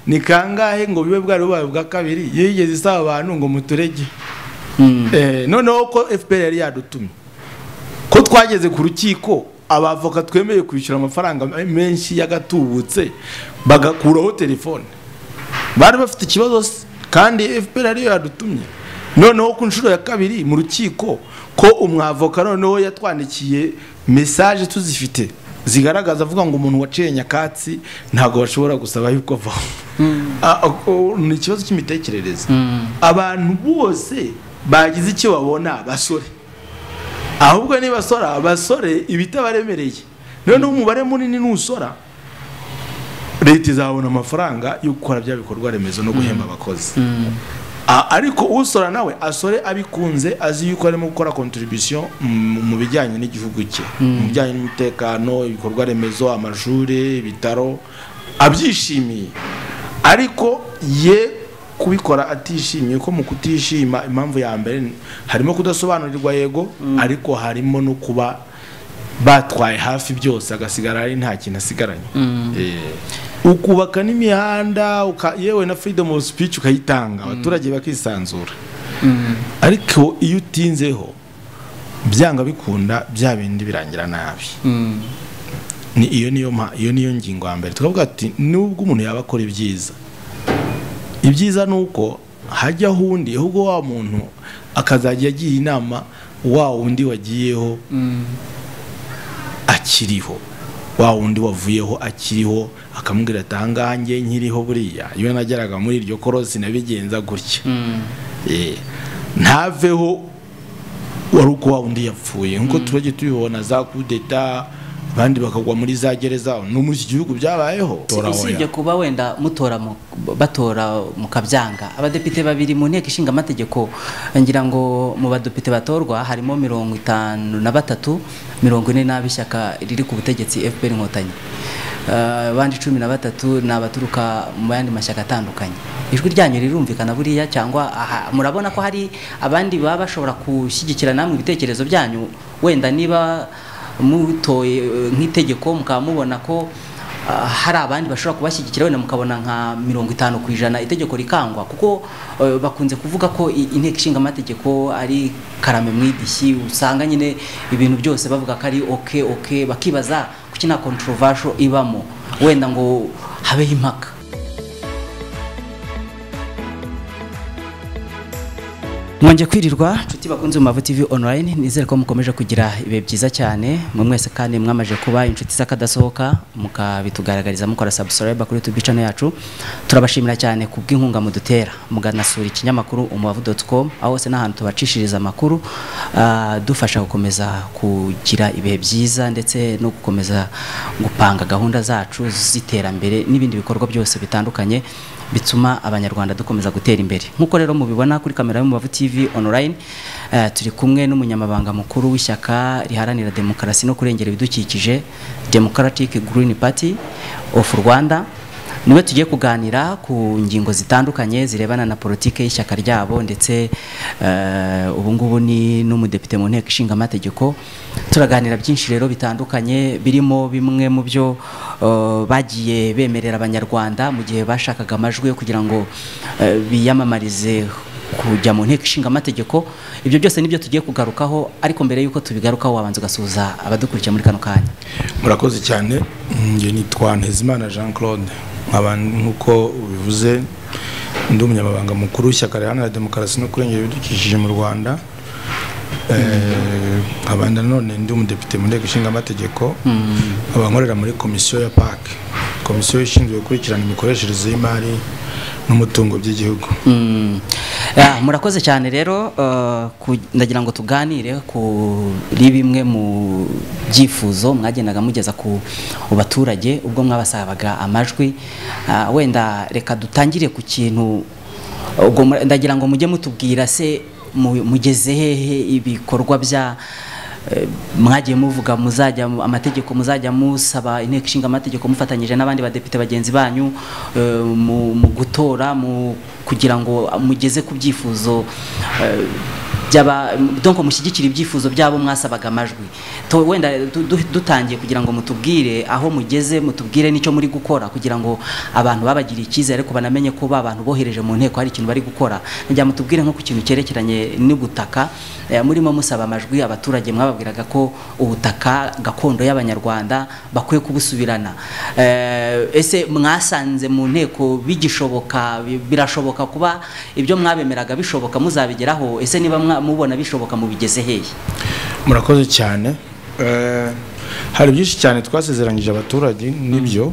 Ni kangahe ngo bibe bwari bubaye bwa kabiri yigeze isaba abantu ngo muturege? Noneho ko FPR yari yadutumye, ko twageze ku rukiko abavoka twemeye kwishyura amafaranga menshi y'agatubutse bagakuraho telefone, bari bafite ikibazo kandi FPR ariyo yadutumye. Noneho ku nshuro ya kabiri mu rukiko ko umwavoka noneho yatwandikiye message tuzifite zigaragaza avuga ngo umuntu waciye nyakatsi ntabwo bashobora gusaba yuko avaho. Ni ikibazo cy'imitekerereze. Abantu bose bagize icyo babona basore, ahubwo nibasora abasore ibitabaremereye, noneho umubare munini nusora leta izabona amafaranga yo gukora bya bikorwa remezo no guhemba abakozi. Ariko usora nawe asore abikunze, azi yuko arimo gukora contribution mu bijyanye n'igihugu cye, mu bijyanye n'umutekano, ibikorwa remezo, amashuri, ibitaro, abyishimiye. Ariko ye kubikora atishimiye, ko mu kutishima impamvu ya mbere harimo kudasobanurirwa, yego, ariko harimo no kuba batwaye hafi byose agasigara ari nta kintu asigaranye. Ukubaka n'imihanda, yewe na freedom of speech ukayitanga, abaturage bakisanzura. Ariko iyo utinzeho byanga bikunda bya bindi birangira nabi. Ni iyo niyo iyo niyo ngingo ya mbere tukavuga ati nubwo umuntu yaba akora ibyiza, ibyiza nuko hajya hundi ahubwo wa muntu akazajya agira inama wa wundi wagiyeho akiriho, wa wundi wavuyeho akiriho, akamubwira ati ahangaha njye nkiriho buriya iyo nageraga muri iryo korosi nabigenza gutya. Ntaveho wari uko wa wundi yapfuye, nkuko tujye tubibona za kudeta abandi bakagwa muri za gereza, no muri iki gihugu byabayeho. Usibye kuba wenda mutora batora mukabyanga, abadepite babiri mu nteko ishinga amategeko, ngira ngo mu badepite batorwa harimo 53, 40 n'ab'ishyaka riri ku butegetsi FPR Inkotanyi, abandi 13 n'abaturuka mu yandi mashyaka atandukanye. Ijwi ryanyu rirumvikana buriya, cyangwa murabona ko hari abandi baba bashobora gushyigikira namwe ibitekerezo byanyu? Wenda niba mutoye nk'itegeko mukaba mubona ko hari abandi bashobora kubashyigikira, wenda mukabona nka 50% itegeko rikangwa, kuko bakunze kuvuga ko inteko ishinga amategeko ari karame mwidishyi, usanga nyine ibintu byose bavuga ko ari okay okay, bakibaza kuki nta controversial ibamo, wenda ngo habeho impaka. Mwanje kwirirwa nshuti bakunze mu Mavu TV online, nizere ko mukomeje kugira ibihe byiza cyane mwe mwese, kandi mwamaje kuba inshuti z'akadasohoka mukabitugaragariza mukora subscribe kuri YouTube channel yacu. Turabashimira cyane kubw'inkunga mudutera, muganasura ikinyamakuru umubavu.com, aho hose n'ahantu tubacishiriza amakuru dufasha gukomeza kugira ibihe byiza ndetse no gukomeza gupanga gahunda zacu z'iterambere n'ibindi bikorwa byose bitandukanye bituma abanyarwanda dukomeza gutera imbere. Nkuko rero mubibona kuri kamera y'Umubavu TV online, turi kumwe n'umunyamabanga mukuru w'ishyaka riharanira demokarasi no kurengera ibidukikije, Democratic Green Party of Rwanda. Niwe tugiye kuganira ku ngingo zitandukanye zirebana na politike y'ishyaka ryabo, ndetse ubu ngubu ni n'umudepite mu nteko ishinga amategeko. Turaganira byinshi rero bitandukanye, birimo bimwe mu byo bagiye bemerera abanyarwanda mu gihe bashakaga amajwi yo kugira ngo biyamamarize kujya mu nteko ishinga amategeko. Ibyo byose nibyo tugiye kugarukaho, ariko mbere yuko tubigarukaho wabanza ugasuhuza abadukurikiye muri kano kanya. Murakoze cyane. Nge nitwa Ntezimana Jean Claude, nkuko ubivuze ndi umunyamabanga mukuru w'ishyaka riharanira demokarasi no kurengera ibidukikije mu Rwanda. Nkaba nanone ndi umudepite mu nteko ishinga amategeko, nkaba nkorera muri komisiyo ya PAC, komisiyo ishinzwe gukurikirana imikoreshereze y'imari n'umutungo by'igihugu. Murakoze cyane rero. Ndagira ngo tuganire kuri bimwe mu byifuzo mwagendaga mugeza ku baturage ubwo mwabasabaga amajwi. Wenda reka dutangire ku kintu, ubwo ndagira ngo mujye mutubwira se mugeze hehe ibikorwa bya mwagiye muvuga muzajya amategeko, muzajya musaba inteko ishinga amategeko mufatanyije n'abandi badepite bagenzi banyu mu gutora, mu kugira ngo mugeze ku byifuzo byaba donc mushyigikira ibyifuzo byabo mwasabaga amajwi. To wenda dutangiye kugira ngo mutubwire aho mugeze, mutubwire nicyo muri gukora kugira ngo abantu babagiriye icyizere ariko banamenye ko ba bantu bohereje mu nteko hari ikintu bari gukora. Njya mutubwire nko ku kintu cyerekeranye n'ubutaka, murimo musaba amajwi abaturage mwababwiraga ko ubutaka gakondo y'Abanyarwanda bakwiye kubusubirana. Ese mwasanze mu nteko bigishoboka, birashoboka kuba ibyo mwabemeraga bishoboka muzabigeraho? Ese niba mubona bishoboka mubigeze hehe? Murakoze cyane. Hari byinshi cyane twasezeranyije abaturage nibyo,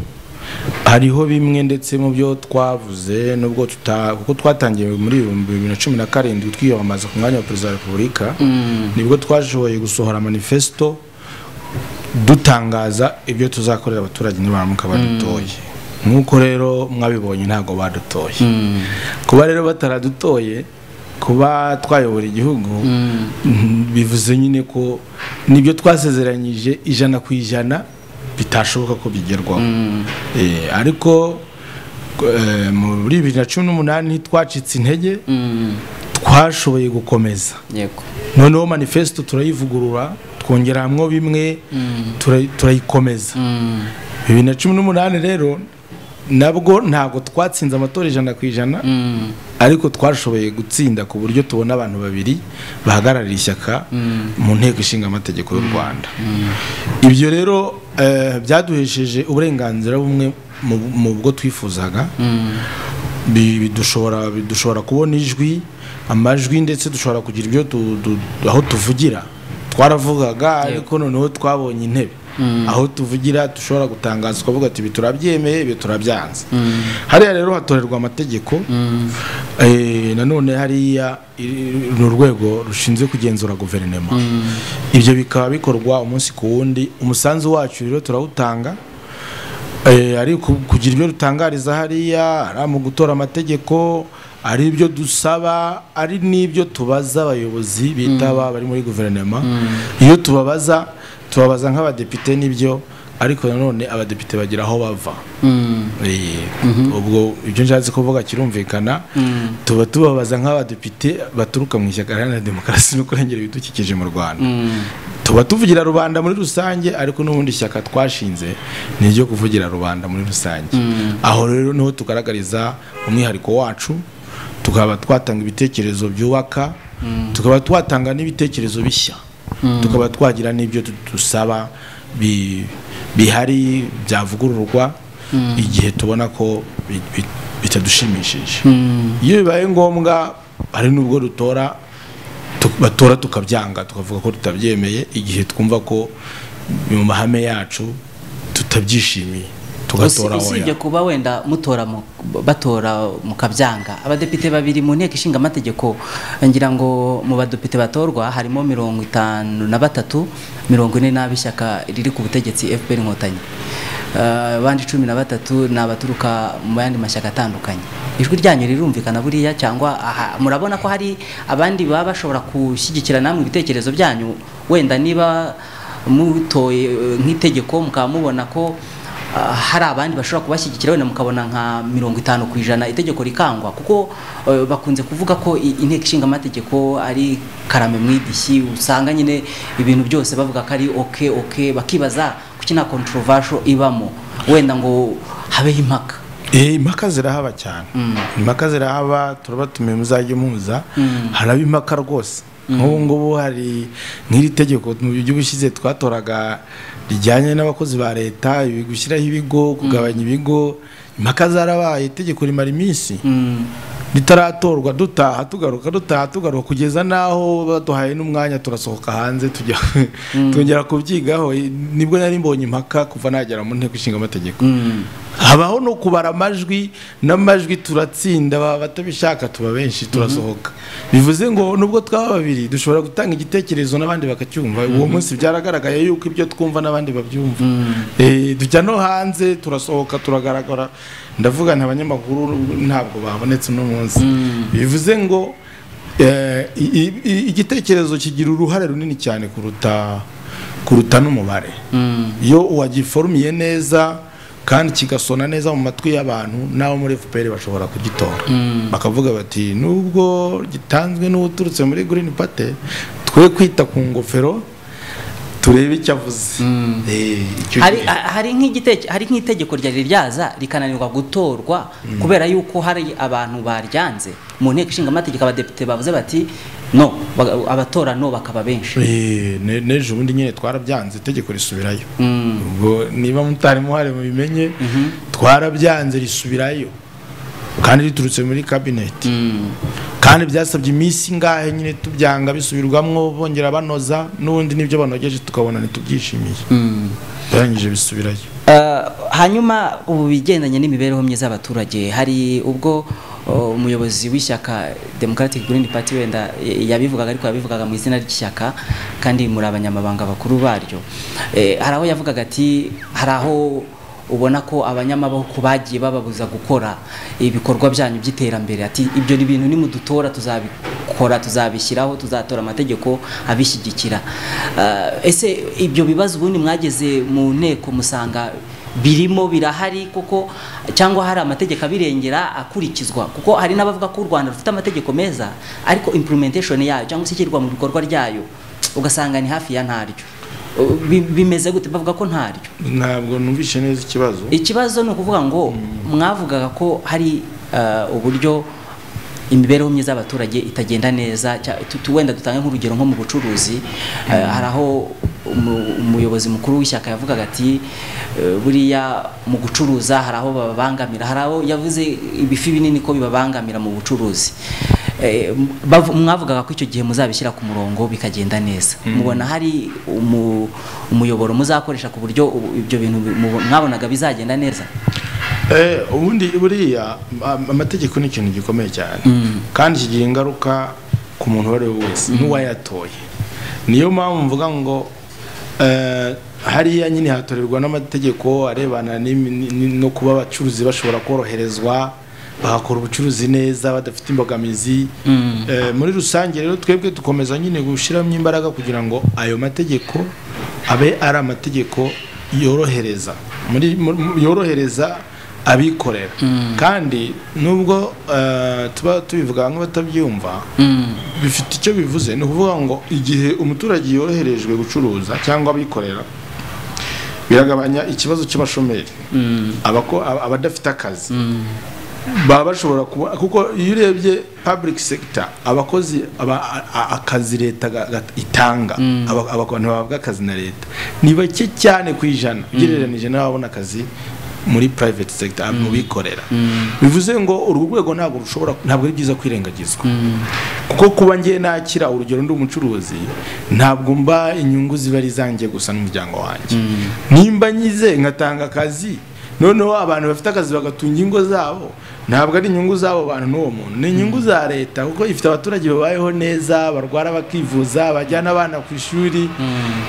hariho bimwe ndetse mu byo twavuze nubwo kuko twatangiye muri 2017 twiyamamaza ku mwanya wa Perezida wa Repubulika, nibwo twashoboye gusohora manifesto dutangaza ibyo tuzakorera abaturage nibaramuka badutoye. Nkuko rero mwabibonye ntago badutoye. Kuba rero bataradutoye kuba twayobora igihugu bivuze nyine ko nibyo twasezeranyije 100% bitashoboka ko bigerwaho. Ariko muri 2018 twacitse intege, twashoboye gukomeza. Yego. Noneho manifesto turayivugurura, twongera hamwe bimwe, turayikomeza. 2018 rero nabwo ntabwo twatsinze amatora 100%, ariko twashoboye gutsinda ku buryo tubona abantu babiri bahagararira ishyaka mu nteko ishinga amategeko y'u Rwanda. Ibyo rero byaduhesheje uburenganzira bumwe mu bwo twifuzaga, bidushobora kubona ijwi, amajwi, ndetse dushobora kugira ibyo aho tuvugira. Twaravugaga ariko noneho twabonye intebe aho tuvugira, dushobora gutangaza twavuga ati ibi turabyemeye, ibi turabyanze. Hariya rero hatorerwa amategeko. Nanone hariya ni urwego rushinzwe kugenzura guverinoma. Ibyo bikaba bikorwa umunsi ku wundi. Umusanzu wacu rero turawutanga, ari kugira ibyo dutangariza hariya, ari mu gutora amategeko, ari ibyo dusaba, ari n'ibyo tubaza abayobozi bitaba bari muri guverinoma. Iyo tubabaza nk'abadepite nibyo, ariko nanone abadepite bagira aho bava. Ubwo ibyo nshatse kuvuga kirumvikana. Tuba tubabaza nk'abadepite baturuka mu ishyaka riharanira demokarasi no kurengera ibidukikije mu Rwanda. Tuba tuvugira rubanda muri rusange, ariko n'ubundi ishyaka twashinze ni iryo kuvugira rubanda muri rusange. Aho rero niho tugaragariza umwihariko wacu, tukaba twatanga ibitekerezo byubaka, tukaba twatanga n'ibitekerezo bishya, tukaba twagira n'ibyo dusaba bihari byavugururwa igihe tubona ko bitadushimishije. Iyo bibaye ngombwa hari nubwo dutora, batora tukabyanga, tukavuga ko tutabyemeye igihe twumva ko mu mahame yacu tutabyishimiye, tugatora oya. Usibye kuba wenda mutora batora mukabyanga, abadepite babiri mu nteko ishinga amategeko, ngira ngo mu badepite batorwa harimo 53, 40 n'ab'ishyaka riri ku butegetsi FPR Inkotanyi, abandi 13 n'abaturuka mu yandi mashyaka atandukanye. Ijwi ryanyu rirumvikana buriya, cyangwa murabona ko hari abandi baba bashobora gushyigikira namwe ibitekerezo byanyu? Wenda niba mutoye nk'itegeko mukaba mubona ko hari abandi bashobora kubashyigikira, wenda mukabona nka 50% itegeko rikangwa, kuko bakunze kuvuga ko inteko ishinga amategeko ari karame mwidishyi, usanga nyine ibintu byose bavuga ko ari okay okay, bakibaza kuki nta controversial ibamo, wenda ngo habeho impaka. Impaka zirahaba cyane. Impaka zirahaba, turabatumiye muzajye muza. Haraba impaka rwose. Nk'ubu ngubu hari nk'iri tegeko mu by'ubushize twatoraga rijyanye n'abakozi ba leta, gushyiraho ibigo, kugabanya ibigo, impaka zarabaye, itegeko rimara iminsi ritaratorwa, dutaha tugaruka, dutaha tugaruka, kugeza naho baduhaye n'umwanya turasohoka hanze tujya twongera kubyigaho. Nibwo nari mbonye impaka kuva nagera mu nteko ishinga amategeko. Habaho no kubara amajwi, n'amajwi turatsinda, batabishaka tuba benshi turasohoka. Bivuze ngo nubwo twaba babiri dushobora gutanga igitekerezo n'abandi bakacyumva. Uwo munsi byaragaragaye yuko ibyo twumva n'abandi babyumva. Tujya no hanze turasohoka turagaragara. Ndavuga nta abanyamakuru ntabwo babonetse uno munsi. Bivuze ngo igitekerezo kigira uruhare runini cyane kuruta n'umubare. Iyo uwagiforumiye neza kandi kigasona neza mu matwi y'abantu, n'abo muri FPR bashobora kugitora bakavuga bati nubwo gitanzwe n'uturutse muri Green Party, twe kwita ku ngofero turebe icyo avuze. Hari nk'itegeko ryari ryaza rikananirwa gutorwa kubera yuko hari abantu baryanze mu nteko ishinga amategeko, abadepite bavuze bati no, abatora no bakaba benshi. N'ejo bundi nyine twarabyanze, itegeko risubirayo. Ubwo niba mutari muhari mubimenye, twarabyanze risubirayo kandi riturutse muri cabinet. Kandi byasabye iminsi ingahe nyine tubyanga bisubirwamwo, bongera banoza n'ubundi nibyo banogeje tukabona ntitubyishimiye, barangije bisubirayo. Hanyuma ubu bigendanye n'imibereho myiza y'abaturage, hari ubwo umuyobozi w'ishyaka Democratic Green Party wenda yabivugaga, ariko yabivugaga mu izina ry'ishyaka kandi muri abanyamabanga bakuru baryo, hari aho yavugaga ati hari aho ubona ko abanyamaboko bagiye bababuza gukora ibikorwa byanyu by'iterambere, ati ibyo ni ibintu nimudutora tuzabikora, tuzabishyiraho, tuzatora amategeko abishyigikira. Ese ibyo bibazo ubundi mwageze mu nteko musanga birimo birahari koko, cyangwa hari amategeko abirengera akurikizwa? Kuko hari n'abavuga ko u Rwanda rufite amategeko meza, ariko implementation yayo cyangwa se ishyirwa mu bikorwa ryayo ugasanga ni hafi ya ntaryo. Bimeze gute? Bavuga ko ntaryo. Ntabwo numvishe neza ikibazo. Ikibazo ni ukuvuga ngo mwavugaga ko hari uburyo imibereho myiza y'abaturage itagenda neza. Wenda dutange nk'urugero nko mu bucuruzi, hari aho umuyobozi mukuru w'ishyaka yavugaga ati buriya mu gucuruza hari aho bababangamira, hari aho yavuze ibifi binini ko bibabangamira mu bucuruzi. Mwavugaga ko icyo gihe muzabishyira ku murongo bikagenda neza. Mubona hari umuyoboro muzakoresha ku buryo ibyo bintu mwabonaga bizagenda neza? Ubundi buriya amategeko ni ikintu gikomeye cyane, kandi kigira ingaruka ku muntu uwo ari we wese n'uwayatoye. Niyo mpamvu mvuga ngo hariya nyine hatorerwa n'amategeko arebana no kuba abacuruzi bashobora koroherezwa bakora ubucuruzi neza badafite imbogamizi. Muri rusange rero twebwe dukomeza nyine gushyiramo imbaraga kugira ngo ayo mategeko abe ari amategeko yorohereza yorohereza abikorera. Kandi nubwo tuba tubivuga nk'abatabyumva, bifite icyo bivuze. Ni ukuvuga ngo igihe umuturage yoroherejwe gucuruza cyangwa abikorera, biragabanya ikibazo cy'abashomeri, abadafite akazi baba bashobora kuba, kuko iyo urebye public sector, abakozi akazi leta itanga, abantu bahabwa akazi na leta ni bake cyane ku ijana ugereranije n'ababona akazi muri private sector, mu bikorera. Bivuze ngo urwo rwego ntabwo rushobora, ntabwo ari byiza kwirengagizwa, kuko kuba ngiye nakira urugero ndi umucuruzi, ntabwo mba inyungu ziba ari zanjye gusa n'umuryango wanjye. Nimba nyize ngatanga akazi, noneho abantu bafite akazi bagatunga ingo zabo, ntabwo ari inyungu zabo bantu n'uwo muntu, ni inyungu za leta, kuko ifite abaturage babayeho neza, barwara bakivuza, bajyana abana ku ishuri,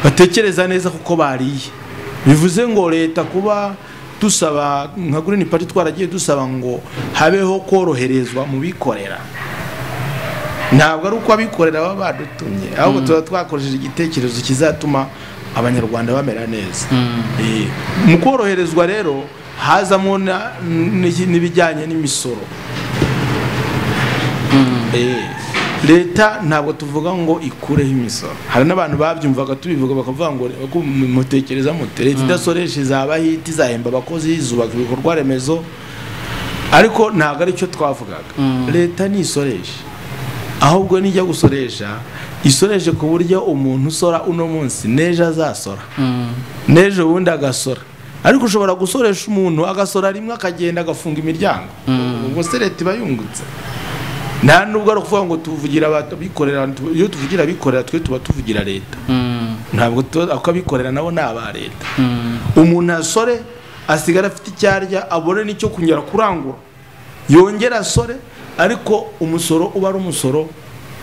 batekereza neza kuko bariye. Bivuze ngo leta kuba dusaba nka Green Party twaragiye dusaba ngo habeho koroherezwa mu bikorera, ntabwo ari uko abikorera baba badutumye, ahubwo tuba twakoresheje igitekerezo kizatuma abanyarwanda bamera neza. Mu koroherezwa rero hazamo n'ibijyanye n'imisoro. Leta ntabwo tuvuga ngo ikureho imisoro. Hari n'abantu babyumvaga tubivuga bakavuga ngo mutekereza mute leta idasoresha izaba hiti, izahemba abakozi, izubaka ibikorwa remezo, ariko ntabwo aricyo twavugaga. Leta nisoresha, ahubwo nijya gusoresha isoreshe ku buryo umuntu usora uno munsi n'ejo azasora, n'ejo bundi agasora. Ariko ushobora gusoresha umuntu agasora rimwe akagenda agafunga imiryango, ubwo se leta iba yungutse? Nta nubwo ari ukuvuga ngo tuvugira abikorera, iyo tuvugira abikorera twe tuba tuvugira leta, ntabwo abikorera nabo ni aba leta. Umuntu asore asigara afite icyo arya, abone n'icyo kunyura kurangura, yongera asore, ariko umusoro uba ari umusoro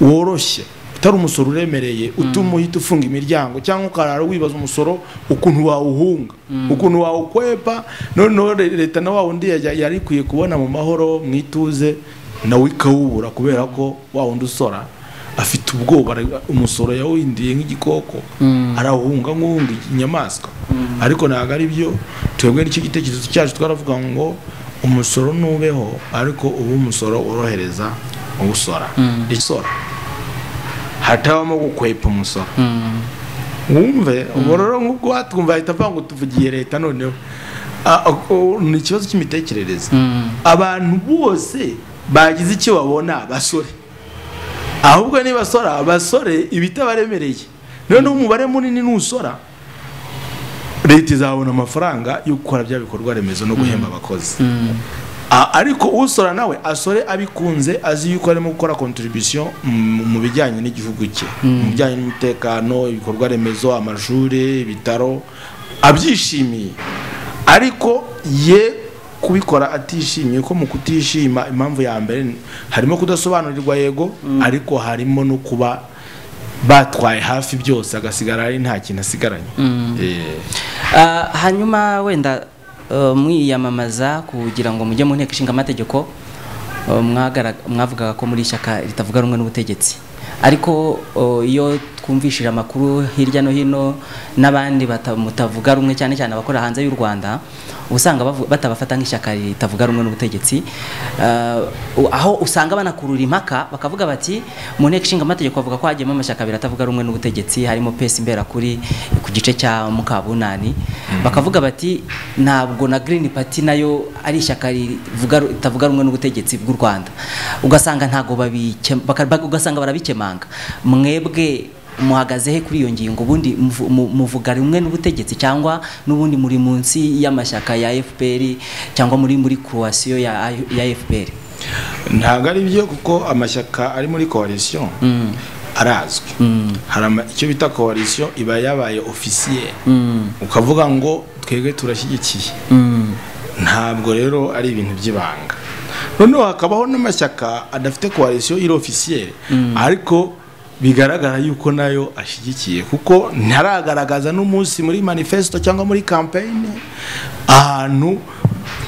woroshye, utari umusoro uremereye utuma uhita ufunga imiryango, cyangwa ukarara wibaza umusoro ukuntu wawuhunga, ukuntu wawukwepa. Noneho leta na wa wundi yari ikwiye kubona mu mahoro mu ituze, nawe ikawubura kubera ko wa wundi usora Afite ubwoba, umusoro yawindiye nk'igikoko, arahunga nk'uhunga inyamaswa. Ariko ntabwo ari byo. Twebwe n'icyo gitekerezo cyacu twaravuga ngo umusoro nubeho, ariko ubu umusoro worohereza usora. Isora hatabamo gukwepa umusoro. Wumve ubwo rero nk'ubwo watwumva ahita avuga ngo tuvugiye leta. Noneho ni ikibazo cy'imitekerereze. Abantu bose bagize icyo babona basore, ahubwo nibasora basore ibitabaremereye. Noneho umubare munini nusora, leta izabona amafaranga yo gukora bya bikorwa remezo no guhemba abakozi. Ariko usora nawe asore abikunze, azi yuko arimo gukora contribution mu bijyanye n'igihugu cye, mu bijyanye n'umutekano, ibikorwa remezo, amashuri, ibitaro, abyishimiye. Ariko ye kubikora atishimiye, ko mu kutishima impamvu ya mbere harimo kudasobanurirwa, yego, ariko harimo no kuba batwaye hafi byose agasigara ari nta kintu asigaranye. Hanyuma wenda mwiyamamaza kugira ngo mujye mu nteko ishinga amategeko, mwavugaga ko muri ishyaka ritavuga rumwe n'ubutegetsi, ariko iyo twumvishije amakuru hirya no hino n'abandi mutavuga rumwe, cyane cyane abakora hanze y'u Rwanda, usanga batabafata nk'ishyaka ritavuga rumwe n'ubutegetsi, aho usanga banakurura impaka bakavuga bati mu nteko ishinga amategeko bavuga ko hagiyemo amashyaka abiri atavuga rumwe n'ubutegetsi, harimo PS Imberakuri ku gice cya Mukabunani, bakavuga bati ntabwo na Green Party nayo ari ishyaka ritavuga rumwe n'ubutegetsi bw'u Rwanda. Ugasanga ntago ugasanga barabikemanga. Mwebwe muhagaze he kuri iyo ngingo? Ubundi muvuga rumwe n'ubutegetsi cyangwa n'ubundi muri munsi y'amashyaka ya FPR cyangwa muri coalition ya FPR? Ntabwo ari byo, kuko amashyaka ari muri coalition arazwi. Hari icyo bita coalition iba yabaye officiel, ukavuga ngo twebwe turashyigikiye. Ntabwo rero ari ibintu by'ibanga. Noneho hakabaho n'amashyaka adafite coalition iri officiel, ariko bigaragara yuko nayo ashyigikiye, kuko ntaragaragaza n'umunsi muri manifesto cyangwa muri campaign ahantu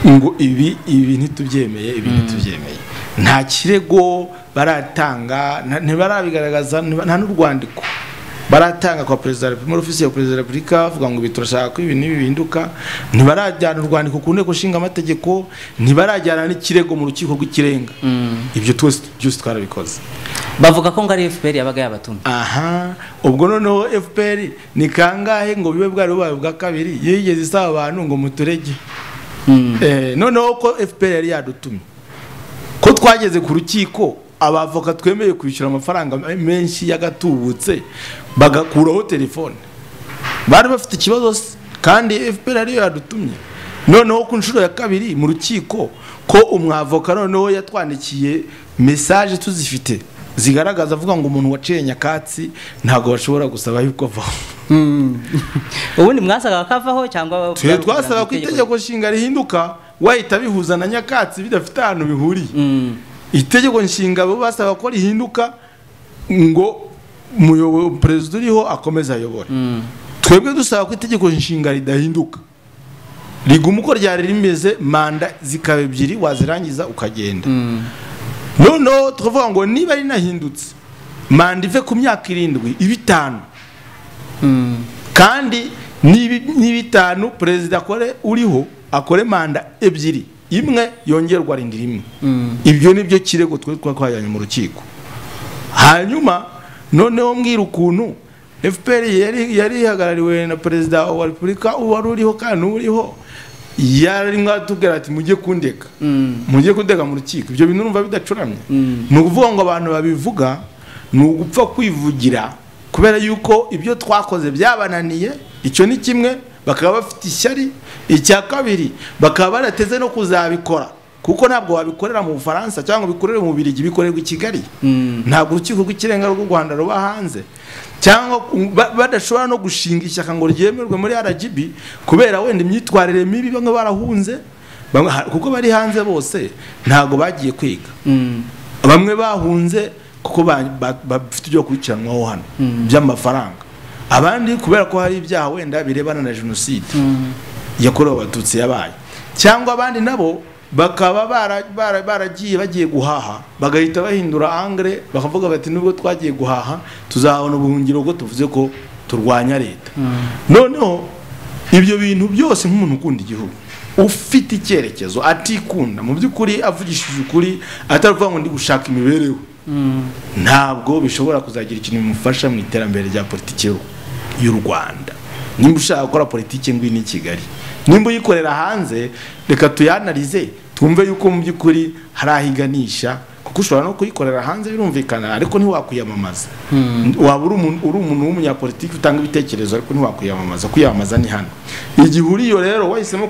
ngo ibi ntitubyemeye, ibi ntitubyemeye. Nta kirego baratanga, ntibarabigaragaza, nta n'urwandiko baratanga kwa perezida muri ofisi ya perezida wa Republika avuga ngo turashaka ko ibi n'ibi bihinduka. Ntibarajyana urwandiko ku nteko nshinga amategeko, ntibarajyana n'ikirego mu rukiko rw'ikirenga. Ibyo byose twarabikoze. Bavuga ko ngari FPR yabaga yabatumye. Aha, ubwo noneho FPR ni kangahe ngo bibe bwari bubaye bwa kabiri yigeze isaba abantu ngo muturege. Noneho ko FPR yari yadutumye, ko twageze ku rukiko abavoka twemeye kwishyura amafaranga menshi yagatubutse bagakuraho telefone, bari bafite ikibazo kandi FPR ariyo yadutumye. Noneho ku nshuro ya kabiri mu rukiko ko umwavoka noneho yatwandikiye message tuzifite zigaragaza avuga ngo umuntu waciye nyakatsi ntabwo bashobora gusaba yuko avaho. Ubundi mwasaga akavaho cyangwa twasaga ko itegeko nshinga rihinduka, wahita bihuza na nyakatsi bidafite ahantu bihuriye. Itegeko nshinga bo basaba ko rihinduka ngo perezida uriho akomeza ayobore. Twebwe dusaba ko itegeko nshinga ridahinduka, riguma uko ryari rimeze, manda zikaba ebyiri wazirangiza ukagenda. Noneho tukavuga ngo niba rinahindutse manda ive ku myaka 7 ibe 5, kandi niba 5 perezida akore uriho akore manda 2, imwe yongerwa rindi rimwe. Ibyo nibyo kirego twe twajyanye mu rukiko. Hanyuma noneho mbwira ukuntu FPR yari ihagarariwe na perezida wa Republika wari uriho kandi uriho, yari mwatubwira ati mujye kundeka, mujye kundeka mu rukiko. Ibyo bintu urumva bidacuramye. Ni ukuvuga ngo abantu babivuga ni ugupfa kwivugira, kubera yuko ibyo twakoze byabananiye. Icyo ni kimwe, bakaba bafite ishyari. Icya kabiri, bakaba barateze no kuzabikora, kuko ntabwo wabikorera mu Bufaransa cyangwa bikorere mu Bubiligi, bikorerwa i Kigali. Ntabwo urukiko rw'ikirenga rw'u Rwanda ruba hanze, cyangwa badashobora no gushinga ishyaka ngo ryemerwe muri RGB kubera wenda imyitwarire mibi, bamwe barahunze, kuko bari hanze bose ntabwo bagiye kwiga. Bamwe bahunze kuko bafite ibyo gukurikiranwaho hano by'amafaranga, abandi kubera ko hari ibyaha wenda birebana na jenoside yakorewe abatutsi yabaye, cyangwa abandi nabo Bakaba baragiye bagiye guhaha, bagahita bahindura angle, bakavuga bati nubwo twagiye guhaha tuzabona ubuhungiro bwo tuvuze ko turwanya leta. Noneho ibyo bintu byose nk'umuntu ukunda igihugu ufite icyerekezo atikunda mu by'ukuri, avugishije ukuri, ataravuga ngo ndi gushaka imibereho, ntabwo bishobora kuzagira ikintu bimufasha mu iterambere rya politiki y'u Rwanda. Nimba ushaka gukora politiki ngwino i Kigali, nimba uyikorera hanze reka tuyanarize twumve yuko mu by'ukuri hari ahiganisha, kuko ushobora no kuyikorera hanze birumvikana, ariko ntiwakwiyamamaza. Waba uri umuntu w'umunyapolitiki utanga ibitekerezo, ariko ntiwakwiyamamaza. Kwiyamamaza ni hano. Igihe uriyo rero wahisemo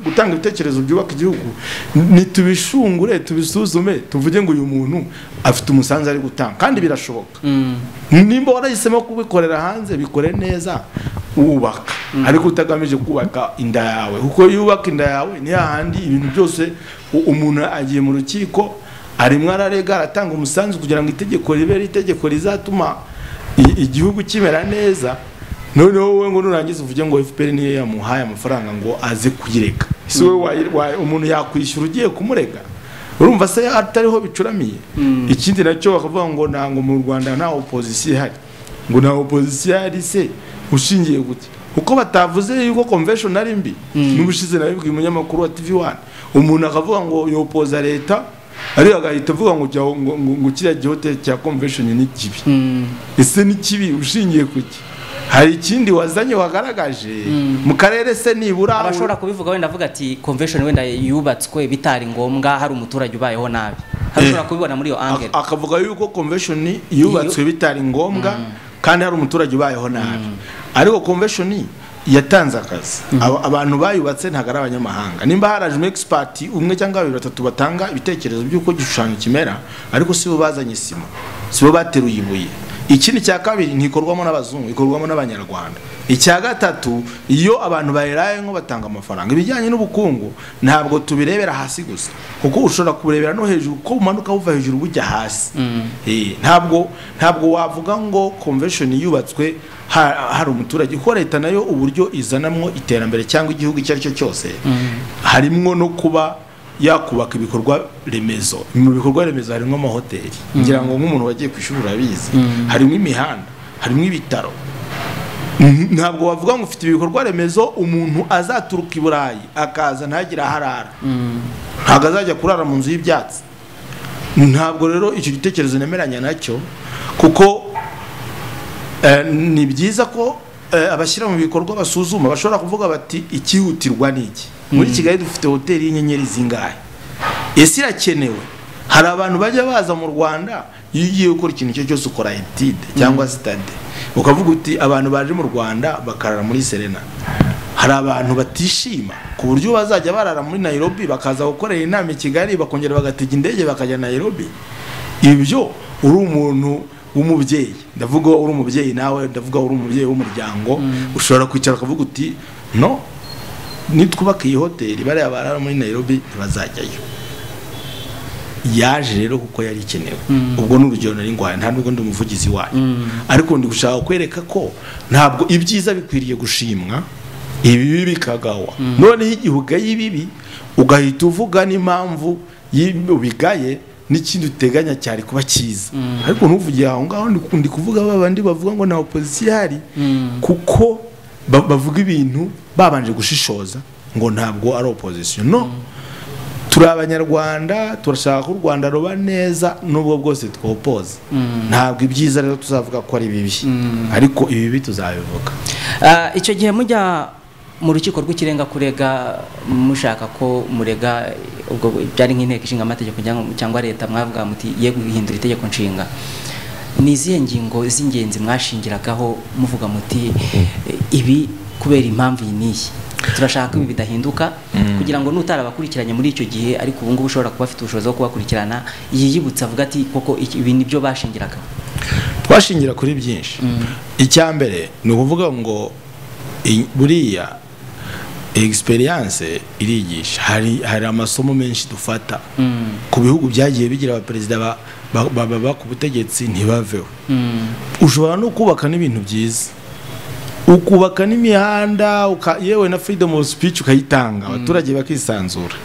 gutanga ibitekerezo byubaka igihugu, nitubishungure tubisuzume tuvuge ngo uyu muntu afite umusanzu ari gutanga, kandi birashoboka. Nimba warahisemo kubikorera hanze, bikore neza wubaka, ariko utagamije kubaka inda yawe, kuko iyo ubaka inda yawe ni hahandi ibintu byose. Umuntu agiye mu rukiko arimo ararega, aratanga umusanzu kugira ngo itegeko ribe ari itegeko rizatuma igihugu kimera neza. Noneho wowe ngo nurangiza uvuge ngo FPR niyo yamuhaye amafaranga ngo aze kuyireka, si wowe umuntu yakwishyura ugiye kumurega? Urumva se atariho bicuramiye? Ikindi nacyo bakavuga ngo ntango mu Rwanda nta opposition ihari, ngo nta opposition ihari se ushingiye gute? Kuko batavuze yuko convention ari mbi. N'ubushize nabibwiye umunyamakuru wa TV1, umuntu akavuga ngo yopoza leta, ariko agahita avuga ngo ngo kiriya gihotel cya convention ni kibi. Ese ni kibi ushingiye kuki? Hari ikindi wazanye wagaragaje mu karere se nibura? Abashobora kubivuga wenda avuga ati convention wenda yubatswe bitari ngombwa, hari umuturage ubayeho nabi. Hari kubibona muri iyo angle, akavuga yuko convention yubatswe bitari ngombwa kandi hari umuturage ubayeho nabi. Ariko convention yatanze akazi, abantu bayubatse ntago ari abanyamahanga. Nimba haraje umu expert umwe cyangwa babiri batatu batanga ibitekerezo by'uko igishushanyo kimera, ariko sibo bazanye sima, sibo bateruye ibuye. Ikindi cya kabiri, ntikorwamo n'abazungu, ikorwamo n'abanyarwanda. Icya gatatu, iyo abantu bayiraye nko batanga amafaranga. Ibijyanye n'ubukungu ntabwo tubirebera hasi gusa, kuko ushobora kubirebera no hejuru, ko umanuka uva hejuru bujya hasi. Ntabwo wavuga ngo convention yubatswe hari umuturage, kuko leta nayo uburyo izanamwo iterambere cyangwa igihugu icyo ari cyo cyose, harimwo no kuba yakubaka ibikorwa remezo. Mu bikorwa remezo harimo amahoteli, ngira ngo nk'umuntu wagiye kwishuri urabizi, harimo imihanda, harimo ibitaro. Ntabwo wavuga ngo ufite ibikorwa remezo umuntu azaturuka i Burayi akaza ntagira harara, ntabwo azajya kurara mu nzu y'ibyatsi. Ntabwo rero icyo gitekerezo nemeranya nacyo, kuko ni byiza ko abashyira mu bikorwa basuzuma, bashobora kuvuga bati ikihutirwa ni iki. Muri Kigali dufite hoteli y'inyenyeri zingahe? Ese irakenewe? Hari abantu bajya baza mu Rwanda, iyo ugiye gukora ikintu cyo cyose ukora etide cyangwa stade, ukavuga uti abantu baje mu Rwanda bakarara muri Serena. Hari abantu batishima ku buryo bazajya barara muri Nairobi, bakaza gukorera inama i Kigali, bakongera bagatega indege bakajya Nairobi. Ibyo uri umuntu w'umubyeyi, ndavuga uri umubyeyi nawe, ndavuga uri umubyeyi w'umuryango, ushobora kwicara ukavuga uti no, nitwubaka iyi hoteli bariya barara muri Nairobi ntibazajyayo. Yaje rero kuko yari ikenewe. Ubwo ni urugero nari ngwaye, nta nubwo ndi umuvugizi wayo, ariko ndi gushaka kwereka ko ntabwo ibyiza bikwiriye gushimwa, ibibi bikagawa. Noneho igihe ugaye ibibi ugahita uvuga n'impamvu ubigaye n'ikindi uteganya cyari kuba cyiza. Ariko ntuvugiye aho ngaho, ndi kuvuga babandi bavuga ngo nta opposition ihari, kuko bavuga ibintu babanje gushishoza ngo ntabwo ari opposition. No, turi abanyarwanda, turashaka ko u Rwanda ruba neza nubwo bwose twopoza. Ntabwo ibyiza rero tuzavuga ko ari bibi, ariko ibibi tuzabivuga. Icyo gihe mujya mu rukiko rw'ikirenga kurega, mushaka ko murega, ubwo byari nk'inteko ishinga amategeko cyangwa leta, mwavuga muti ye guhindura itegeko nshinga. Ni izihe ngingo z'ingenzi mwashingiragaho muvuga muti ibi kubera impamvu iyi n'iyi turashaka ibi bidahinduka, kugira ngo nutarabakurikiranye muri icyo gihe, ariko ubu ngubu ushobora kuba afite ubushobozi bwo kubakurikirana, yiyibutsa avuga ati koko ibi nibyo bashingiragaho? Twashingira kuri byinshi. Icya mbere ni ukuvuga ngo buriya experience irigisha. Hari amasomo menshi dufata ku bihugu byagiye bigira abaperezida baba ku butegetsi ntibaveho. Ushobora no kubaka n'ibintu byiza, ukubaka n'imihanda, yewe na freedom of speech ukayitanga, abaturage bakisanzura.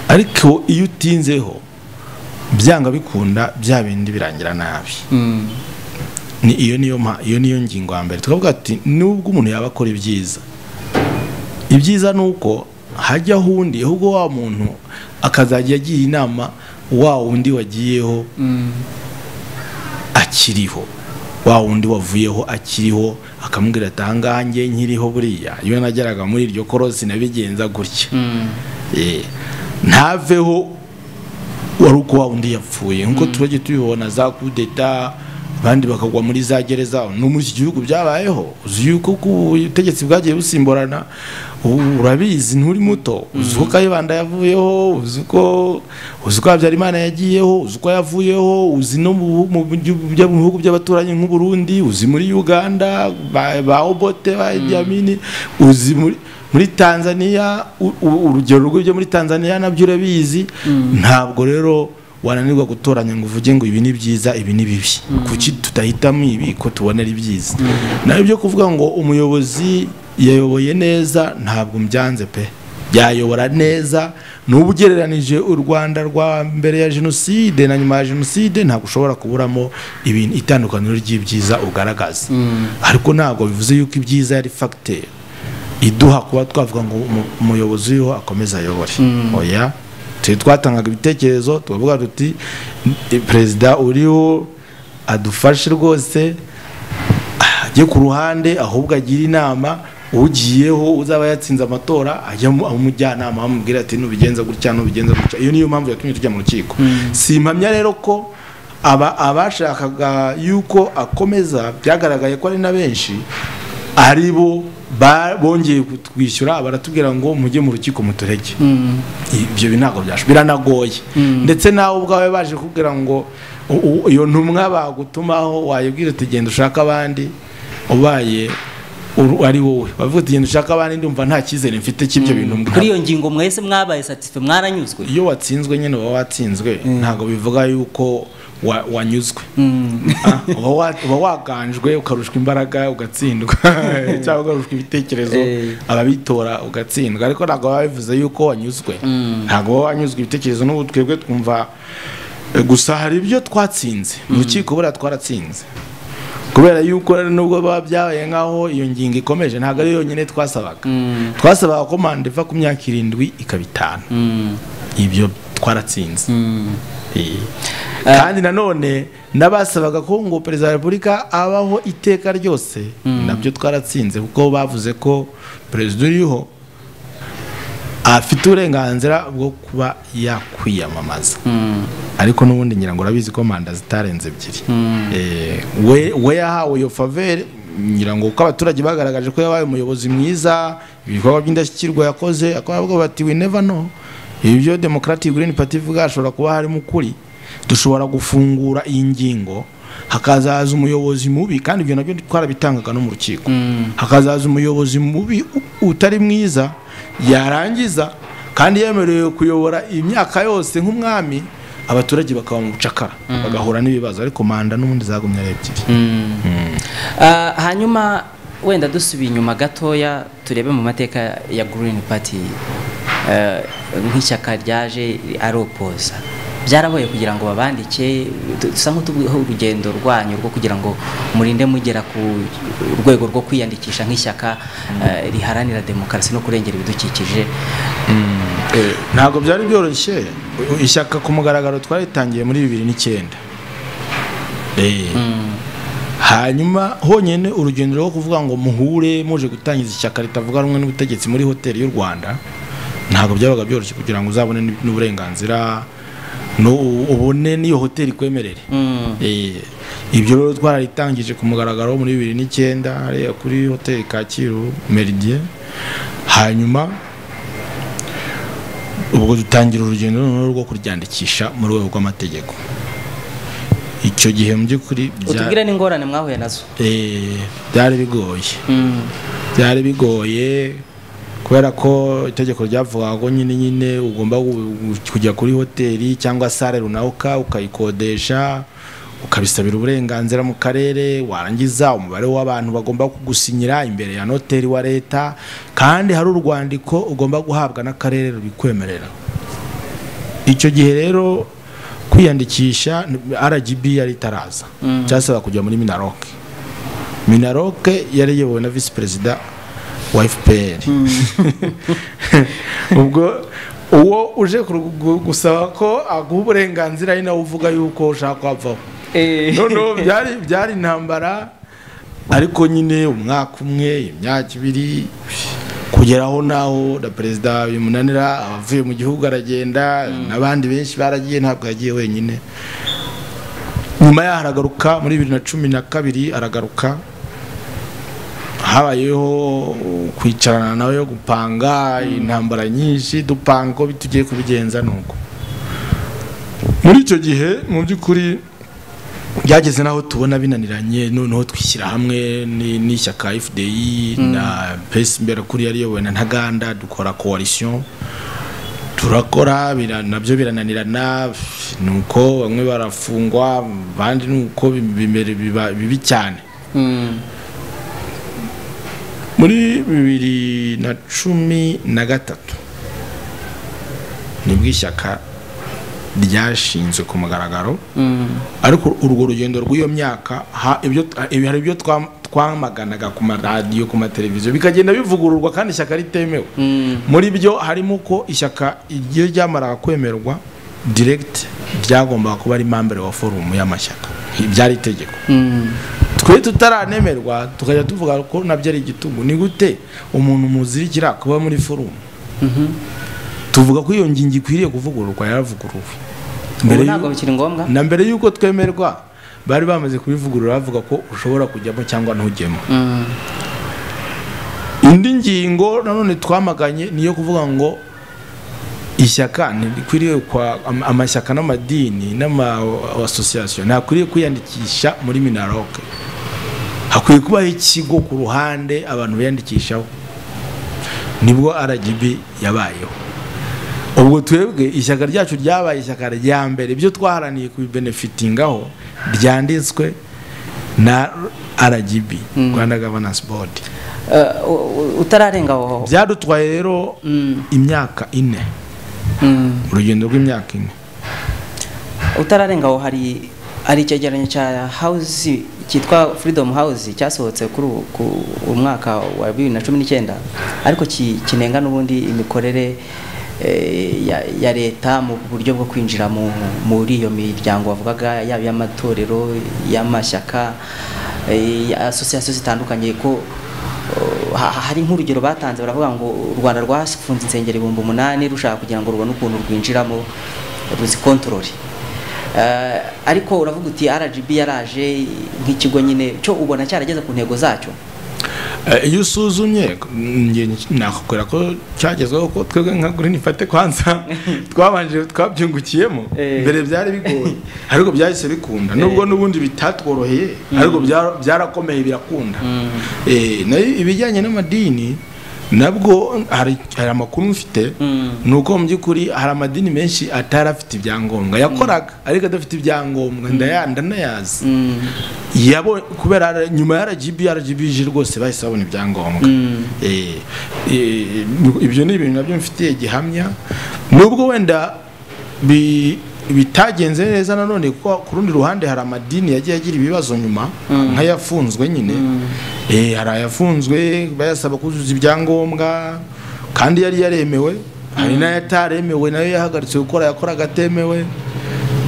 Ariko iyo utinzeho byanga bikunda bya bindi birangira nabi. Ni iyo niyo iyo niyo ngingo ya mbere. Tukavuga ati nubwo umuntu yaba akora ibyiza, ibyiza nuko hajya hundi ahubwo wa muntu akazajya agira inama wa wundi wagiyeho akiriho, wa wundi wavuyeho akiriho, akamubwira ati ahangaha njye nkiriho buriya iyo nageraga muri iryo korosi nabigenza gutya. Ntaveho wari uko wa wundi yapfuye. Nkuko turagiye tubibona za kudeta, abandi bakagwa muri za gereza. No muri iki gihugu byabayeho, uzi yuko ubutegetsi bwagiye busimburana, urabizi nturi muto, uzi ko Kayibanda yavuyeho, uzi ko Habyarimana yagiyeho, uzi ko yavuyeho, uzi no mu bihugu by'abaturanyi nk'u Burundi, uzi muri Uganda ba Obote ba Idi Amin, uzi muri Tanzania, urugero rw'ibyo muri Tanzania nabyo urabizi. Ntabwo rero wananirwa gutoranya ngo uvuge ngo ibi ni byiza ibi ni bibi. Kuki tutahitamo ibi ko tubona ari byiza? Naho ibyo kuvuga ngo umuyobozi yayoboye neza ntabwo mbyanze pe, yayobora neza. N'ubu ugereranije u Rwanda rwa mbere ya jenoside na nyuma ya jenoside ntabwo ushobora kuburamo ibintu itandukaniro ry'ibyiza ugaragaza. Ariko ntabwo bivuze yuko ibyiza ari facteur iduha kuba twavuga ngo umuyobozi uriho akomeza ayobore. Oya, twatangaga ibitekerezo tukavuga tuti perezida uriho adufashe rwose ajye ku ruhande, ahubwo agira inama ugiyeho uzaba yatsinze amatora ajya amujyanama amubwira ati nubigenza gutya nubigenza gutya. Iyo niyo mpamvu yatumye tujya mu rukiko. Simpamya rero ko abashakaga yuko akomeza byagaragaye ko ari na benshi ari bo bongeye kutwishyura baratubwira ngo mujye mu rukiko muturege. Ibyo ntabwo byashoboka, biranagoye. Ndetse nawe ubwawe baje kubwira ngo iyo ntumwa bagutumaho wayibwira uti genda ushaka abandi, ubaye ari wowe bavuga uti genda ushaka abandi, ndumva nta cyizere mfite cy'ibyo bintu. Kuri iyo ngingo mwese mwabaye satisfait, mwaranyuzwe? Iyo watsinzwe nyine uba watsinzwe, ntabwo bivuga yuko wanyuzwe. Uba waganjwe ukarushwa imbaraga ugatsindwa, cyangwa ukarushwa ibitekerezo ababitora ugatsindwa, ariko ntabwo baba bivuze yuko wanyuzwe. Ntabwo wanyuzwe ibitekerezo. N'ubu twebwe twumva gusa hari ibyo twatsinze mu rukiko, buriya twaratsinze kubera yuko nubwo baba byabaye nkaho iyo ngingo ikomeje ntabwo ari yonyine twasabaga. Twasabaga ko manda iva ku myaka 7 ikaba 5. Ibyo twaratsinze. Kandi nanone n'abasabaga ko ngo perezida wa repubulika abaho iteka ryose nabyo twaratsinze, kuko bavuze ko perezida uriho afite uburenganzira bwo kuba yakwiyamamaza. Ariko n'ubundi ngira ngo urabizi ko manda zitarenze 2. We yahawe iyo faveur, ngira ngo uko abaturage bagaragaje ko yabaye umuyobozi mwiza, ibikorwa by'indashyikirwa yakoze, akavuga bati we never know. Ibyo Democratic Green Party ivuga ashobora kuba harimo ukuri. Dushobora gufungura iyi ngingo hakazaza umuyobozi mubi, kandi ibyo nabyo twarabitangaga no mu rukiko. Hakazaza umuyobozi mubi utari mwiza, yarangiza kandi yemerewe kuyobora imyaka yose nk'umwami, abaturage bakaba mu bucakara bagahura n'ibibazo. Ariko manda n'ubundi zagumye ari 2. Hanyuma wenda dusubiye inyuma gatoya turebe mu mateka ya Green Party, nk'ishyaka ryaje aropoza, byaraboye kugira ngo babandike, dusa nk'utubuho urugendo rwanyu rwo kugira ngo murinde mugera ku rwego rwo kwiyandikisha nk'ishyaka riharanira demokarasi no kurengera ibidukikije. Ntabwo byari byoroshye. Ishyaka ku mugaragaro twaritangiye muri 2009. Hanyuma honyine urugendo rwo kuvuga ngo muhure muje gutangiza ishyaka ritavuga rumwe n'ubutegetsi muri hoteli y'u Rwanda ntabwo byabaga byoroshye kugira ngo uzabone n'uburenganzira no ubone niyo hoteli kwemerere. Ibyo rero twararitangije ku mugaragaro muri 2009 hariya kuri hoteli Kacyiru Meridien. Hanyuma ubwo dutangira urugendo rwo kuryandikisha mu rwego rw'amategeko. Icyo gihe mu by'ukuri utubwire n'ingorane mwahuye nazo. Byari bigoye. Byari bigoye kubera ko itegeko ryavugaga ko nyine ugomba kujya kuri hoteli cyangwa sale runaka ukayikodesha, ukabisabira uburenganzira mu karere, warangiza umubare w'abantu bagomba kugusinyira imbere ya noteri wa leta, kandi hari urwandiko ugomba guhabwa n'akarere rubikwemerera. Icyo gihe rero kwiyandikisha RGB yari itaraza, cyasaba kujya muri Minaloc. Minaloc yari iyobowe na visi perezida wa FPR. Ubwo uwo uje gusaba ko aguha uburenganzira ari nawe uvuga yuko ushaka kwavaho. Noneho byari intambara, ariko nyine umwaka umwe, imyaka ibiri, kugeraho naho na perezida bimunanira, abavuye mu gihugu aragenda, n'abandi benshi baragiye, ntabwo yagiye wenyine. Nyuma yaho aragaruka muri 2012 aragaruka, habayeho kwicarana nawe yo gupanga intambara nyinshi, dupanga ko tugiye kubigenza. Nuko muri icyo gihe mu by'ukuri byageze naho tubona binaniranye, noneho twishyira hamwe n'ishyaka FDI na PS Imberakuri yari iyobowe na Ntaganda, dukora coalition, turakora, nabyo birananirana. Nuko bamwe barafungwa, abandi nuko biba bibi cyane. Muri 2013 nibwo ishyaka ryashinzwe ku mugaragaro, ariko urwo rugendo rw'iyo myaka hari ibyo twamaganaga ku maradiyo, ku mateleviziyo, bikagenda bivugururwa kandi ishyaka ritemewe. Muri byo harimo ko ishyaka iyo ryamaraga kwemerwa direct ryagombaga kuba ari membre wa forum y'amashyaka, byari itegeko. Twe tutaranemerwa tukajya tuvuga ko nabyo ari igitugu. Ni gute umuntu muzirikira kuba muri forum? Tuvuga ko iyo ngingo ikwiriye kuvugururwa, yaravuguruwe. Ntabwo bikiri ngombwa. Na mbere yuko twemerwa bari bamaze kubivugurura, bavuga ko ushobora kujyamo cyangwa ntujyemo. Indi ngingo nanone twamaganye niyo kuvuga ngo ishyaka ntikwiriye kwa amashyaka n'amadini n'ama association ntakwiriye kwiyandikisha muri Minaloc, hakwiye kubaho ikigo ku ruhande abantu biyandikishaho. Nibwo RGB yabayeho. Ubwo twebwe ishyaka ryacu ryabaye ishyaka rya mbere, ibyo twaharaniye kubibenefitingaho ryanditswe na RGB, Rwanda Governance Board. Utararenga aho byadutwaye rero imyaka 4, urugendo rw'imyaka 4. Utararenga aho hari icyegeranyo cya House cyitwa Freedom House cyasohotse kuri umwaka wa 2019, ariko kinenga n'ubundi imikorere ya leta mu buryo bwo kwinjira muri iyo miryango bavugaga, yaba y'amatorero, y'amashyaka, association zitandukanye, ko hari nk'urugero batanze baravuga ngo u Rwanda rwafunze insengero 8,000 rushaka kugira ngo rubone ukuntu rwinjiramo ruzikontorore. Ariko uravuga uti RGB yaraje nk'ikigo nyine cyo ubona cyarageze ku ntego zacyo. Iyo usuzumye nakubwira ko cyagezweho, ko twebwe nka Green Party kwanza twabanje twabyungukiyemo, mbere byari bigoye ariko byahise bikunda, nubwo n'ubundi bitatworoheye ariko byarakomeye birakunda. Ibijyanye n'amadini nabwo hari amakuru mfite, nuko mu by'ukuri hari amadini menshi atari afite ibyangombwa, yakoraga ariko adafite ibyangombwa, ndanayazi. Yabo kubera nyuma ya RGB rwose bahise babona ibyangombwa. Ibyo ni ibintu nabyo mfitiye gihamya, nubwo wenda bitagenze neza nanone, kuko ku rundi ruhande hari amadini yagiye agira ibibazo nyuma, nk'ayafunzwe nyine. Hari ayafunzwe bayasaba kuzuza ibyangombwa kandi yari yaremewe, hari n'ayataremewe nayo yahagaritse gukora, yakoraga atemewe.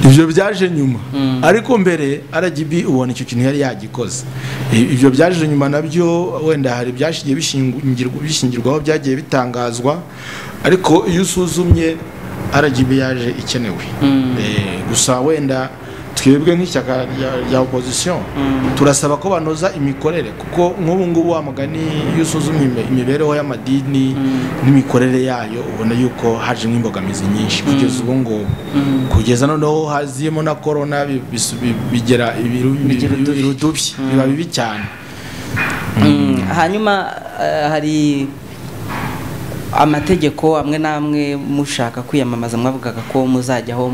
Ibyo byaje nyuma, ariko mbere RGB ubona icyo kintu yari yagikoze. Ibyo byaje nyuma nabyo wenda hari byashigiye bishingirwaho, byagiye bitangazwa, ariko iyo usuzumye RGB yaje ikenewe. Gusa wenda twebwe nk'ishyaka rya opposition turasaba ko banoza imikorere, kuko nk'ubu ngubu wa mugani iyo usuzumye imibereho y'amadini n'imikorere yayo ubona yuko hajemo imbogamizi nyinshi kugeza ubu ngubu, kugeza noneho haziyemo na corona bigera irudubi, biba bibi cyane. Hanyuma hari amategeko amwe namwe mushaka kwiyamamaza mwavugaga ko muzajyaho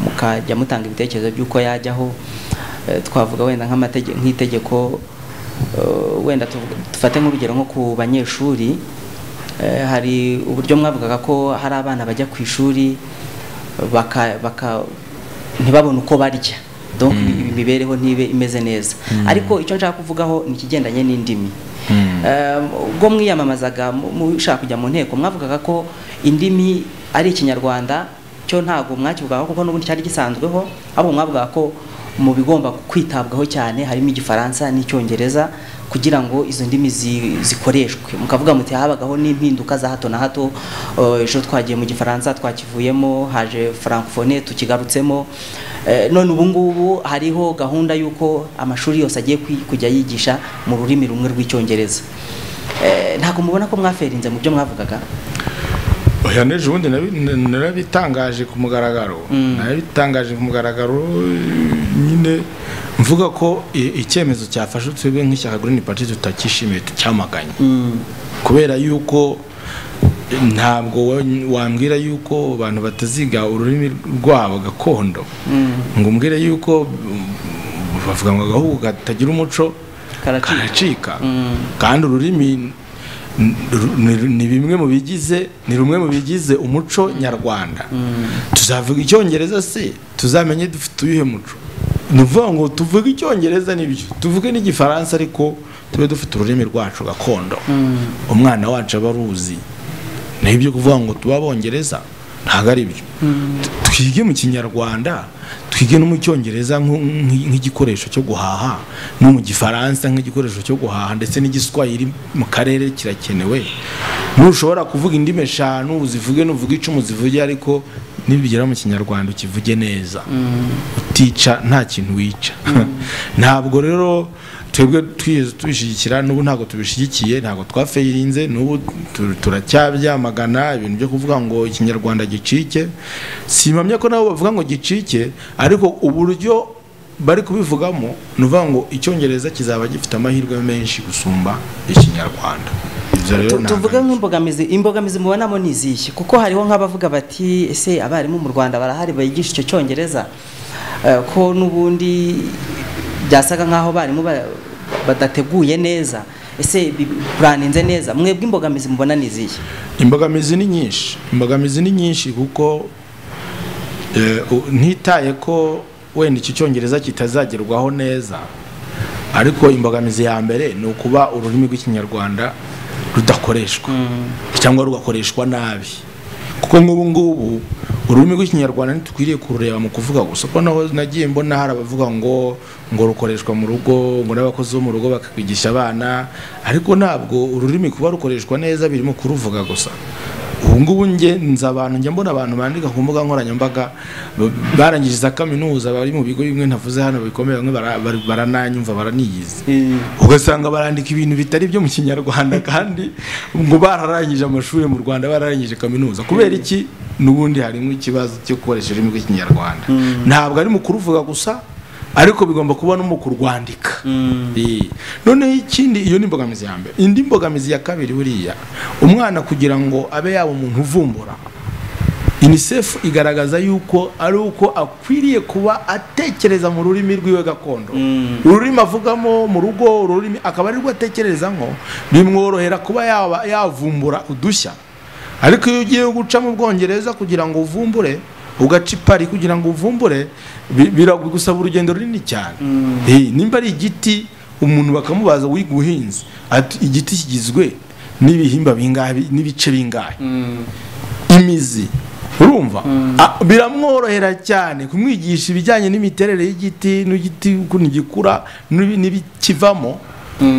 mukajya mutanga ibitekerezo by'uko yajyaho. Twavuga wenda nk'amategeko, nk'itegeko wenda tufate nk'urugero nko ku banyeshuri, hari uburyo mwavugaga ko hari abana bajya ku ishuri baka ntibabone uko barya, donc imibereho ntibe imeze neza. Ariko icyo nshaka kuvugaho ni ikigendanye n'indimi. Ubwo mwiyamamazaga mushaka kujya mu nteko, mwavugaga ko indimi ari Ikinyarwanda, cyo ntago mwakivugaho kuko n'ubundi cyari gisanzweho, ahubwo mwavugaga ko mu bigomba kwitabwaho cyane harimo Igifaransa n'Icyongereza kugira ngo izo ndimi zikoreshwe. Mukavuga muti habagaho n'impinduka za hato na hato, ejo twagiye mu Gifaransa twakivuyemo, haje francophonie tukigarutsemo. None ubu ngubu hariho gahunda y'uko amashuri yose agiye kujya yigisha mu rurimi rumwe rw'Icyongereza. Ntabwo mubona ko mwaferinze mu byo mwavugaga? Oya, n'ejo bundi narabitangaje ku mugaragaro, narabitangaje ku mugaragaro nyine mvuga ko icyemezo cyafashwe twebwe nk'ishyaka Green Party tutakishimiye, tucyamaganye. Kubera yuko ntabwo wambwira yuko abantu bataziga ururimi rwabo gakondo, ngo umbwire yuko bavuga ngo agahugu katagira umuco karacika, kandi ururimi ni bimwe mu bigize, ni rumwe mu bigize umuco nyarwanda. Tuzavuga Icyongereza se tuzamenye dufite uyuhe muco? Ni ukuvuga ngo tuvuge Icyongereza nibyo, tuvuge n'Igifaransa, ariko tube dufite ururimi rwacu gakondo, umwana wacu aba aruzi. Nibyo kuvuga ngo tuba Abongereza ntabwo ari byo. Twige mu Kinyarwanda, twige no mu Cyongereza nk'igikoresho cyo guhaha, no mu Gifaransa nk'igikoresho cyo guhaha, ndetse n'Igiswahili mu karere kirakenewe. Ntushobora kuvuga indimi 5 uzivuge, nuvuga 10 uzivuge, ariko nibigera mu Kinyarwanda ukivuge neza, utica nta kintu wica. Ntabwo rero twebwe tubishyigikira, n'ubu ntabwo tubishyigikiye, ntabwo twafeyirinze, n'ubu turacyabyamagana ibintu byo kuvuga ngo Ikinyarwanda gicike. Simpamya ko nabo bavuga ngo gicike, ariko uburyo bari kubivugamo ni ukuvuga ngo Icyongereza kizaba gifite amahirwe menshi gusumba Ikinyarwanda. Tuvuge nk'imbogamizi, imbogamizi mubonamo ni izihe? Kuko hariho nk'abavuga bati ese abarimu mu Rwanda barahari bayigisha icyo Cyongereza, ko n'ubundi byasaga nkaho abarimu badateguye neza, ese planinze neza? Mwebwe imbogamizi mubona ni izihe? Imbogamizi ni nyinshi, imbogamizi ni nyinshi, kuko ntitaye ko wenda icyo Cyongereza kitazagerwaho neza, ariko imbogamizi ya mbere ni ukuba ururimi rw'Ikinyarwanda rudakoreshwa cyangwa rugakoreshwa nabi. Kuko nk'ubu ngubu ururimi rw'Ikinyarwanda ntitukwiriye kurureba mu kuvuga gusa, kuko naho nagiye mbona hari abavuga ngo rukoreshwa mu rugo, ngo n'abakozi bo mu rugo bakakwigisha abana, ariko ntabwo ururimi kuba rukoreshwa neza birimo kuruvuga gusa. Ubu ngubu nge nza abantu njya mbona abantu bandika ku mbuga nkoranyambaga barangije za kaminuza, bari mu bigo bimwe ntavuze hano bikomeye, bamwe barananyumva baraniyize, ugasanga barandika ibintu bitari byo mu Kinyarwanda, kandi ngo bararangije amashuri mu Rwanda, bararangije kaminuza. Kubera iki? N'ubundi harimo ikibazo cyo gukoresha ururimi rw'Ikinyarwanda. Ntabwo ari mu kuruvuga gusa, ariko bigomba kuba no mu kurwandika. Noneho ikindi, iyo ni imbogamizi ya mbere. Indi mbogamizi ya kabiri, buriya umwana kugira ngo abe yaba umuntu uvumbura, UNICEF igaragaza yuko ari uko akwiriye kuba atekereza mu rurimi rwiwe gakondo, ururimi avugamo mu rugo, ururimi akaba ari rwo atekerezamo, bimworohera kuba yavumbura udushya. Ariko iyo ugiye guca mu Bwongereza kugira ngo uvumbure, ugaca i Paris kugira ngo uvumbure, biragusaba urugendo runini cyane. Nimba ari igiti, umuntu bakamubaza wiga ubuhinzi, ati igiti kigizwe n'ibihimba bingahe, n'ibice bingahe, imizi, urumva biramworohera cyane kumwigisha ibijyanye n'imiterere y'igiti, n'igiti ukuntu gikura n'ibikivamo.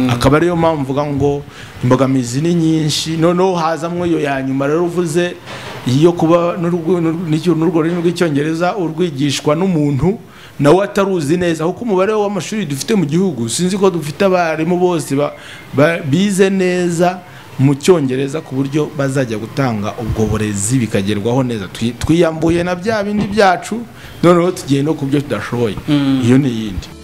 Akaba ariyo mpamvu mvuga ngo imbogamizi ni nyinshi. Noneho hazamwo iyo ya nyuma rero uvuze, iyo kuba n'urwo rurimi rw'Icyongereza urwigishwa n'umuntu nawe ataruzi neza, kuko umubare w'amashuri dufite mu gihugu sinzi ko dufite abarimu bose bize neza mu Cyongereza ku buryo bazajya gutanga ubwo burezi bikagerwaho neza. Twiyambuye na bya bindi byacu, noneho tugiye no ku byo tudashoboye. Iyo ni iyindi.